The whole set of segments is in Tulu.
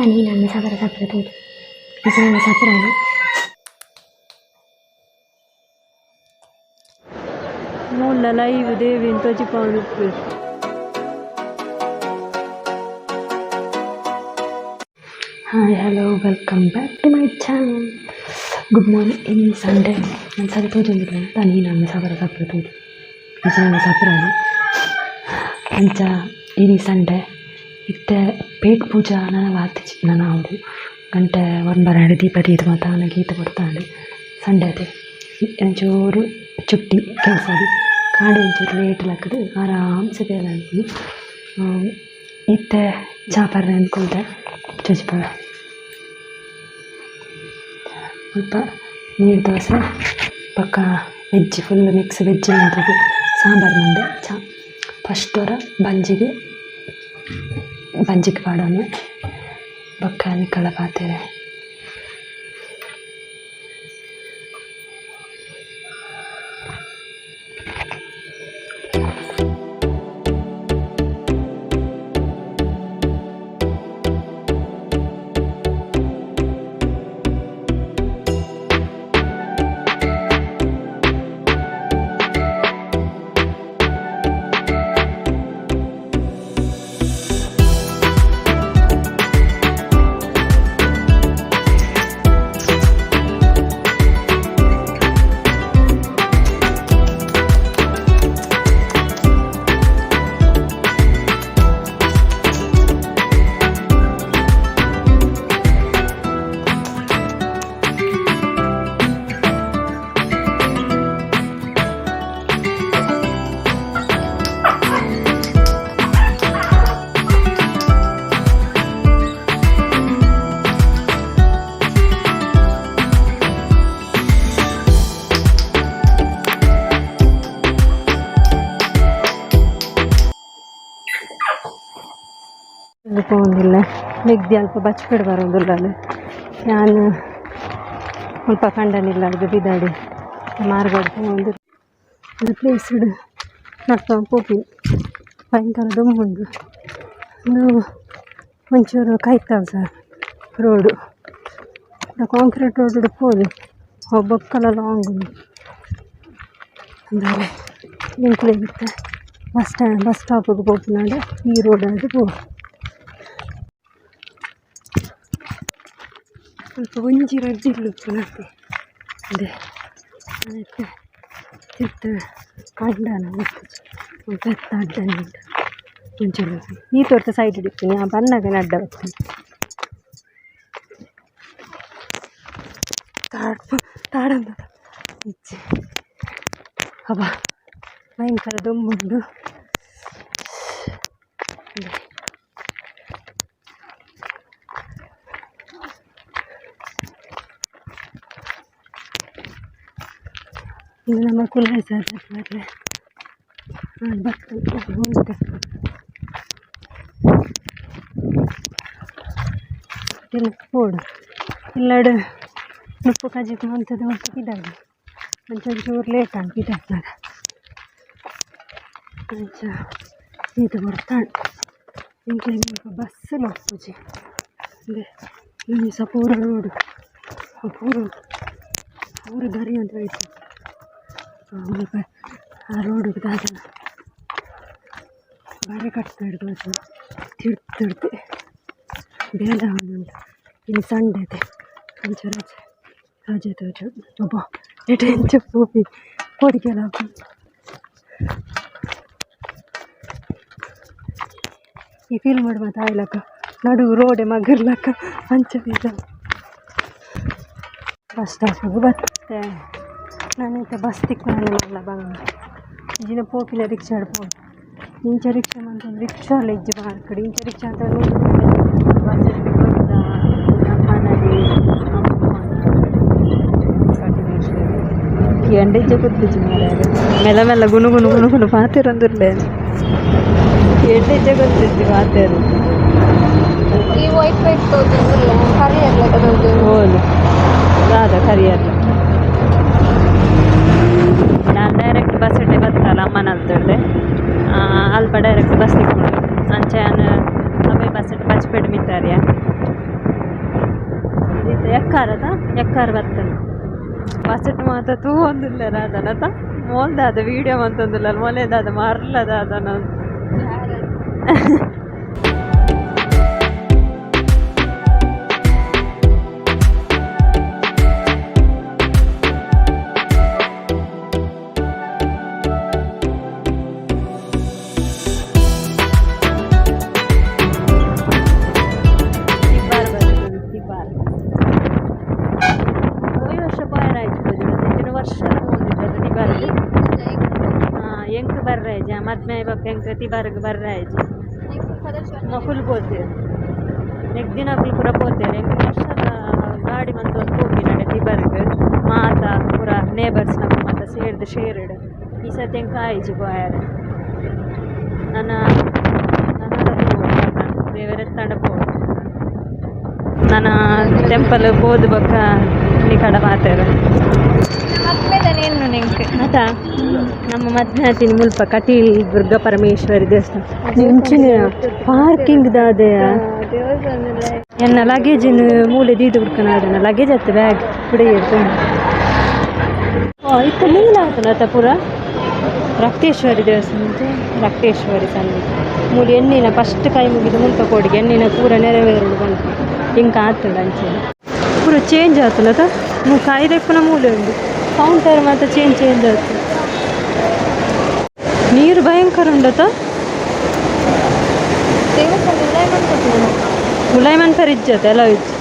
ತನಿ ನಮ್ಮ ಸಬರ ಸಬರ ತೋಜು ನಮ್ಮ ಸಬರ. ಮೂಲ ಲೈವ್ ದೇವಿನ ತೋಜಿಪೌಂಡು. Hi, hello, welcome back to my channel. Good morning. ಇನಿ ಸಂಡೇ. ನಾನು ಸರಿ ತೋಜೊಂದಿಲ್ಲ. ತನಿ ನಮ್ಮ ಸಬರ ಸಬರ ತೋಜು ನಮ್ಮ ಸಬರ. ಅಂಚ ಇನಿ ಸಂಡೇ. ಇತ್ತೆ ಪೇಟ್ ಪೂಜಾ ನನ ವಾತಿಜಿ, ನನ ಆವೊಡು. ಗಂಟೆ 9 ದೀಪ ದೀದ್ ಮಾತ ಗೀತ ಕೊಡ್ತಾಂಡು. ಸಂಡೇ ಅತೆ, ಒಂಚೂರು ಚುಟ್ಟಿ ಕೆಲಸದು. ಕಾಂಡೆ ಒಂಚೂರು ಲೇಟ್ ಲಕ್ಕುದು ಆರಾಮ್ಸೆ ಬೇಲೆ ಆಪುಂಡು. ಇತ್ತೆ ಚಾ ಪರ್ರೆ ಅಂದ್ಕೊಳ್ತೆ. ಚೊಚ್ಚಿಪ ಮುಲ್ಪ ನೀರು ದೋಸೆ ಬೊಕ್ಕ veg, full mix veg ಮಂತುದು sambar ಮಂದೆ, ಚಾ. ಫಸ್ಟ್ ಒರ ಬಂಜಿಗ್ ಬಂಜಿಗ್ ಪಾಡೊನ್ವೆ, ಬೊಕ್ಕ ನಿಕಲ್ನ ಪಾತೆರೆ. ಪೋವೊಂದುಲ್ಲೆ. ಮೆಗ್ದಿ ಅಲ್ಪ ಬಚ್ಪೆಡ್ ಬರೊಂದುಲ್ಲಲ್. ಯಾನ್ ಮುಲ್ಪ ಕಂಡನಿಲ್ಲಾರ್ದ್ ಪಿದಾಡಿ ಮಾರ್ಗಡ್ ಪೋವೊಂದು. ಉಂದು ಪ್ಲೇಸ್ಡ್ ನಡ್ತೊಂದು ಪೋಪಿನಿ. ಭಯಂಕರ ದೊಂಬುಂಡು. ಉಂದು ಒಂಚೂರು ಕೈತಲ್ ಸಹ ರೋಡು. ಕಾಂಕ್ರೀಟ್ ರೋಡ್ ಪೋದು ಅವು ಬೊಕ್ಕಲ ಲಾಂಗ್ ಉಂಡು. ಅಂದಾರೆ ಎಂಕ್ಲೆಗ್ ಇತ್ತೆ ಬಸ್ ಸ್ಟ್ಯಾಂಡ್, ಬಸ್ ಸ್ಟಾಪ್ಗ್ ಪೋಪುನಾಂಡ ಈ ರೋಡ್ ಆದ್ ಪೋವೊಡು. ಅಲ್ಪ ಒಂಜಿ ರಡ್ಡ್ ಇಲ್ಲ್ ಉಪ್ಪುನತೆ ಉಂದೆ. ಐತ ತಿರ್ತ್ ಕಂಡನ ಮಿತ್ತ್ ಪೆತ್ತ ಅಡ್ಡನೆ ಉಂಡು. ಒಂಚೂರು ಈ ತೋರ್ತ ಸೈಡ್ ಇಪ್ಪುನಿ. ಆ ಬನ್ನಗ ಅಡ್ಡ ಬರ್ಪುನಿ. ತಾಡ್ ತಾಡಂದ ಇಜ್ಜಿ. ಅಬ್ಬಾ, ಭಯಂಕರ ದೊಂಬುಂಡು. ಉಂದೆ ಉಂದು ನಮ್ಮ ಕುಲಾಲ್ ಸರ್ ಬರ್ರೆ ಬತ್ತೆ. ಪೋಡು ಇಲ್ಲಡ್ ನುಪ್ಪು ಕಜಿಪು ಮಂತುದು ಮುಲ್ಪ ಪಿದಾಡಿ. ಒಂಚೂರು ಲೇಟ್ ಆಂಡ್ ಪಿದಾಡ್ನಗ. ಅಂಚ ಈತ್ ಪೊರ್ತಾಂಡ್. ಎಂಕ್ಲೆಗ್ ಮುಲ್ಪ ಬಸ್ಸ್ ಲ ಉಪ್ಪುಜಿ. ಉಂದೆ ಒಂಜಿ ಸಹ ಪೂರ ರೋಡ್ ಪೂರ ಪೂರ ದರಿಯೊಂದು ಪೋಯಿತು. ಮುಲ್ಪ ಆ ರೋಡುಗು ದಾದನ ಬರೆ ಕಟ್ಟ್ ತೋಜುಂಡು ತಿರ್ತ್. ಬೇಲೆ ಆವೊಂದುಂಡು. ಇನಿ ಸಂಡೆ ಅತೆ, ಅಂಚ ರಜೆ ರಜೆ ತೋಜುಂಡು. ಅಬ್ಬಾ, ನೆಟೆ ಎಂಚ ಪೋಪಿ, ಪೋಡಿಗೆಲ ಆಪುಂಡು. ಈ ಫಿಲ್ಮ್ ಮಾತ ಆಯಿಲಕ ನಡು ರೋಡೆ ಮಗರ್ಲಕ ಅಂಚ ಬೇಲೆ. ಬಸ್ ಸ್ಟಾಪ್ಗ್ ಬತ್ತೆ ನಾನು. ಇತ್ತೆ ಬಸ್ ತಿಕ್ಕುನನೆ ಮಲ್ಲ ಬಂಗ. ಇಜ್ಜಿಂಡ ಪೋಪಿನ ರಿಕ್ಷಾಡ್ ಪೋಡು. ಇಂಚ ರಿಕ್ಷಾ ಮಂತೊಂದು ರಿಕ್ಷಾಲ ಇಜ್ಜಿ ಮಾರ್ಕಡ್. ಇಂಚ ರಿಕ್ಷಾ ಅಂತ 100 ರೂಪಾಯಿ. ಬಸ್ ಅಮ್ಮನಡಿ ಎಂಡಿಜ್ಜ ಗೊತ್ತಿಜ್ಜಿ ಮಾರ್ರೆ. ಮೆಲ್ಲ ಮೆಲ್ಲ ಗುನು ಗುನು ಗುನು ಗುನು ಪಾತೆರೊಂದುಲ್ಲೆ. ಎಂಡಿಜ್ಜ ಗೊತ್ತಿಜ್ಜಿ ಪಾತೆರ. ಈ ವೈಟ್ ವೈಟ್ ತೋಜೊಂದುಲ್ಲ, ಕರಿಯರ್ ಲೆಕ್ಕ ತೋಜೊಂದು. ಓಲು ದಾದ ಕರಿಯರ್ಲ? ನಾನು ಡೈರೆಕ್ಟ್ ಬಸ್ ಇಟ್ಟೆ ಬತ್ತಲ್ಲ ಅಮ್ಮನಲ್ತಡ್ದೆ. ಅಲ್ಪ ಡೈರೆಕ್ಟ್ ಬಸ್ ತಿಕ್ಕುಂಡು. ಅಂಚ ಯಾನ್ ಅವೇ ಬಸ್ ಬಚ್ಪೆಡ್ ಮಿತ್ತಾರಿಯ. ಎಕ್ಕಾರದ ಎಕ್ಕಾರ ಬರ್ತದೆ ಬಸಟ್ ಮಾತ ತೂ ಒಂದಿಲ್ಲ ರಾಧನತ ಮೋಲ್ದಾದ ವೀಡಿಯೋ ಮಂತೊಂದಿಲ್ಲ ಮೊಲೆದಾದ ಮರ್ಲದಾದನ. ತಿಬ್ಬಾರ್ ಬರ್ತದೆ ತಿಬ್ಬಾರ್. ಹೋಯ್ ವರ್ಷ ಪೋಯರ ಆಯ್ತು ಪೋಜಿನ ವರ್ಷ ಹೋಗಿದ್ದದು ತಿಬಾರ್ಗ್. ಹಾಂ, ಎಂಕ್ ಬರ್ರಾಯ್ಜ ಮದ್ಮೆ ಬೊಕ್ಕ ಎಂಕ್ ತಿಬಾರ್ಗ್ ಬರ್ರಾಯ್ಜಿ. ಮೊಕುಲು ಪೋತೇರು ನೆಕ್ ದಿನ ಅಕುಲು ಪೂರ ಪೋತೇರು. ಎಂಕ್ ವರ್ಷದ ಗಾಡಿ ಮಂತೊಂದು ಪೋಪಿ ನಡೆ ತಿಬಾರ್ಗ್ ಮಾತ ಪೂರ ನೇಬರ್ಸ್ನಕುಲು ಮಾತ ಸೇರ್ದು ಶೇರ್ಡ್. ಈ ಸರ್ತಿ ಎಂಕ್ ಆಯ್ಜಿ ಪೋಯರೆ. ನನ ನನಲ ಪೋವೊಡು ದೇವೆರೆತ್ತಂಡ ಪೋವೊಡು. ನನ ಟೆಂಪಲ್ ಪೋದು ಬೊಕ್ಕ ಕಡ ಮಾತೇರು. ಆತಾ ನಮ್ಮ ಮದ್ಮೆ ಆತಿನ ಮುಲ್ಪ ಕಟೀಲ್ ದುರ್ಗಾ ಪರಮೇಶ್ವರಿ ದೇವಸ್ಥಾನ ಇಂಚಿನ ಪಾರ್ಕಿಂಗ್ ದಾದೆಯ. ಎನ್ನ ಲಗೇಜಿನ ಮೂಲೆ ದೀದು ಹುಡ್ಕನಾಡನ ಲಗೇಜ್ ಅತ್ತ ಬ್ಯಾಗ್ ಪುಡಿ ಇತ್ತ ಮೂಲ ಆತನ ಅತ್ತ ಪೂರ ರಕ್ತೇಶ್ವರಿ ದೇವಸ್ಥಾನ ರಕ್ತೇಶ್ವರಿ ಸನ್ನಿಧಿ ಮೂಲು ಎಣ್ಣಿನ ಫಸ್ಟ್ ಕೈ ಮುಗಿದು ಮುಲ್ಪ ಕೊಡಿಗೆ ಎಣ್ಣಿನ ಪೂರ ನೆರವೇರುಡು ಬಂತು ಇಂಕ ಆತುಂಡು. ಅಂಚೆನೆ ಪೂರ ಚೇಂಜ್ ಆತುಂಡು ಅತ್ತ. ಮೂ ಕಾಯ್ದೆಪ್ಪುನ ಮೂಲೆ ಉಂಡು ಕೌಂಟರ್ ಮಾತ್ರ ಚೇಂಜ್ ಚೇಂಜ್ ಆತು. ನೀರು ಭಯಂಕರ ಉಂಡತ. ಉಲಾಯ್ ಮನ್ಪರ್ ಇಜ್ಜತ ಎಲ್ಲ ಇಜ್ಜಿ.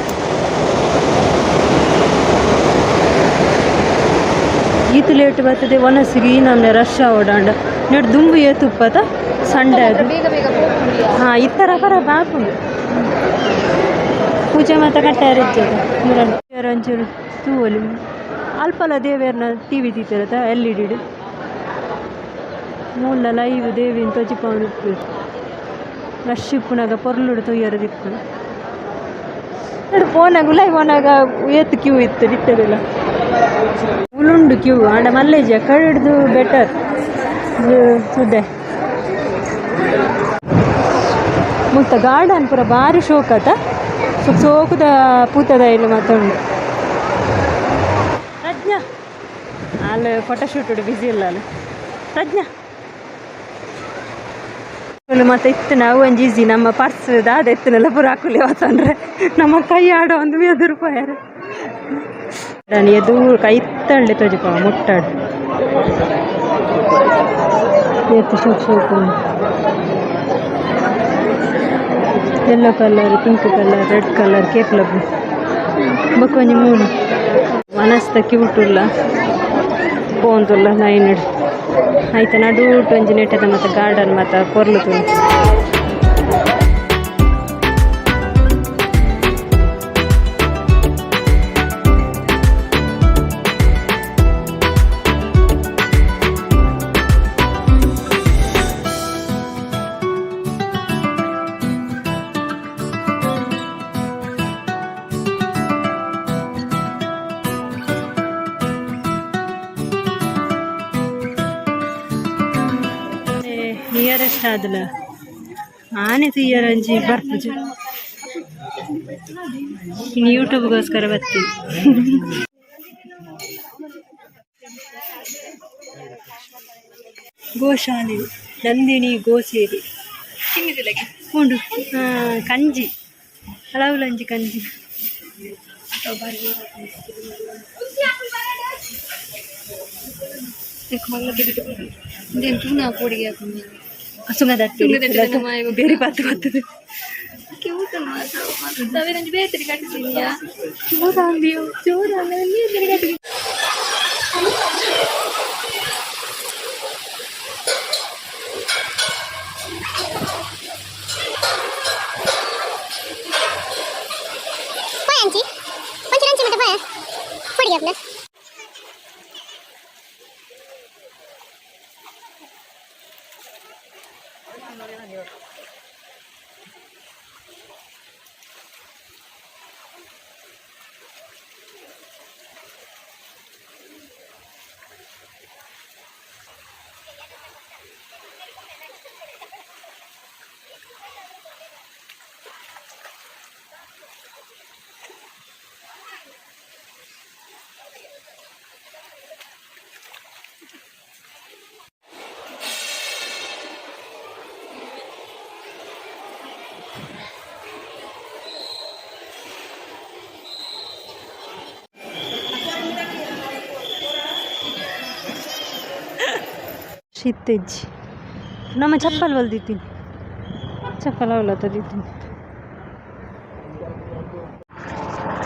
ಈತು ಲೇಟ್ ಬರ್ತದೆ ಒನಸಿಗೆ ಈ ನಮ್ನೆ ರಶ್ ಓಡಾಂಡ ನೆಡ್ ದುಂಬು ಏತುಪ್ಪತ ಸಂಡೆ ಅದು. ಬೇಗ ಬೇಗ ಪೋಪುಂಡಿಯ. ಹಾಂ, ಇತ್ತರ ಪರ ಬಾಪುಂಡು ಪೂಜೆ ಮಾತ ಕಟ್ಟಾರ ಇಜ್ಜದ ಒಂಚೂರು ತೂವೊಲಿ. ಅಲ್ಪಲ ದೇವೆರ್ನ ಟಿವಿ ತೀತಿರತ ಎಲ್ ಇ ಡಿಡ್ ಮೂಲ ಲೈವ್ ದೇವಿನ ತೋಜಿಪಾವೊಂದು ಉಪ್ಪುವೆರ್. ರಶ್ ಇಪ್ಪುನಗ ಪೊರ್ಲುಡು ತೂಯೆರೆ ತಿಕ್ಕುಂಡು. ಪೋನಾಗ ಉಲಾಯಿ ಪೋನಾಗ ಏತ್ ಕ್ಯೂ ಇತ್ತು ಇತ್ತದಿಲ್ಲ ಉಲುಂಡು ಕ್ಯೂ ಆಂಡ ಮಲ್ಲೇಜಿ ಕಡೆಡ್ದು ಬೆಟರ್ ಸುದ್ದೆ. ಮುಲ್ತ ಗಾರ್ಡನ್ ಪೂರ ಬಾರಿ ಶೋಕತ ಸೋಕ್ ಸೋಕುದ ಪೂತದ ಇಲ್ಲಿ ಮಾತುಂಡು. ಪ್ರಜ್ಞಾ ಅಲ್ಲಿ ಫೋಟೋಶೂಟ್ ಬಿಸಿ ಇಲ್ಲ ಅಲ್ಲ ಪ್ರಜ್ಞಾ ಮತ್ತೆ ಇತ್ತು ನಾವು ಒಂಜಿ ಈಸಿ ನಮ್ಮ ಪರ್ಸ್ ದಾದ ಎತ್ತನೆಲ್ಲ ಪೂರ ಹಾಕುಲಿ ಅವತ್ತಂದ್ರೆ ನಮ್ಮ ಕೈ ಆಡೋ ಒಂದು 5 ರೂಪಾಯಿ. ನಾನು ಎದು ಕೈ ತಳ್ಳಿ ತೋಜಿಪ ಮುಟ್ಟಾಡು ಏತ್ ಶೋಕ್ ಶೋಕ್. Yellow colour, pink colour, red colour ಕೇಪ್ಲಬ್ ಬೊಕ್ಕ ಒಂಜಿ ಮೂಲು ಮನಸ್ತ ಕ್ಯೂಟ್ ಉಲ್ಲ ಪೋಂದುಲ್ಲ ಲೈನ್ ಆಯ್ತ ನಡುಟು ಒಂಜಿ ನೆಟ್ಟದ ಮತ್ತು ಗಾರ್ಡನ್ ಮಾತ ಪೊರ್ಲು ತೂನು. ನಿಯರೆಸ್ಟ್ ಆದಲ ಆನೆ ತುಯ್ಯರ ಒಂಜಿ ಬರ್ಪುಜಿ. ಇನ್ನು ಯೂಟ್ಯೂಬ್ಗೋಸ್ಕರ ಬರ್ತೀನಿ. ಗೋಶಾಲೆ ನಂದಿನಿ ಗೋಸೇರಿ ಉಂಡು ಕಂಜಿ ಹಲವುಲಂಜಿ ಕಂಜಿ. ತೂನಾ ಪೋಡಿಗೆ. ಸುಂಗದಟ್ಟಿ ಬೇರೆ ಪಾತು ಬರ್ತದೆ. ಕ್ಯೂಟ್ ಬೇರೆ ಕಟ್ಟಿದ್ದೀಯಾ ಚೋರಾಂದಿಯೋ ಚೋರಾಂದ ನೀರು ಕಟ್ಟಿ. ಪೋಯಂಚಿ ಒಂಚೂರು ಅಂಚಿ ಮಟ್ಟ ಪೋಯ ಪೊಡಿಗೆ ಅಪ್ನ. ರಶ್ ಇತ್ತೆಜ್ಜಿ. ನಮ್ಮ ಚಪ್ಪಲ್ ಬಲ್ದಿತ್ತೀನಿ, ಚಪ್ಪಲ್ ಅವಲತ್ತ ದೀತೀನಿ.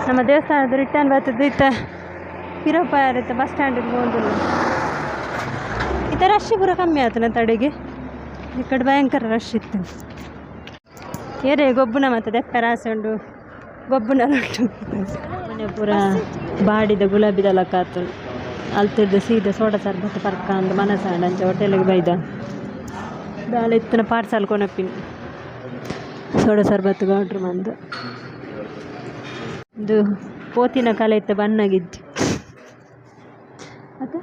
ನಮ್ಮ ದೇವಸ್ಥಾನದ ರಿಟರ್ನ್ ಬರ್ತದೆ ಇತ್ತ ಪಿರಪ್ಪ ಇತ್ತ ಬಸ್ ಸ್ಟ್ಯಾಂಡಿಗೆ ಹೋಗುದಿಲ್ಲ. ಇತ್ತ ರಶ್ ಪೂರ ಕಮ್ಮಿ ಆತನ ತಡೆಗೆ. ಈ ಕಡೆ ಭಯಂಕರ ರಶ್ ಇತ್ತು. ಏರೇ ಗೊಬ್ಬುನ ಮತ್ತೆ ದೆಪ್ಪರ ಆಸೆ ಉಂಡು, ಗೊಬ್ಬುನ ಉಂಟು. ಮನೆ ಪೂರ ಬಾಡಿದ ಗುಲಾಬಿದ ಲಕ್ಕಾತು. ಅಲ್ತಿರ್ದು ಸೀದಾ ಸೋಡಾ ಸರ್ಬತ್ ಪರ್ಕ ಅಂದ್ ಮನಸಾಂಡ್, ಅಂಚ ಹೋಟೆಲ್ಗೆ ಬೈದ. ದಾಲ ಇತ್ತಿನ ಪಾರ್ಸಲ್ ಕೊನಪಿನಿ, ಸೋಡಾ ಸರ್ಬತ್ಗೆ ಆರ್ಡ್ರ್ ಮಂದು. ಇದು ಪೋತಿನ ಕಲೆ ಇತ್ತ ಬಣ್ಣಗಿಜ್ಜಿ. ಅತ್ತ.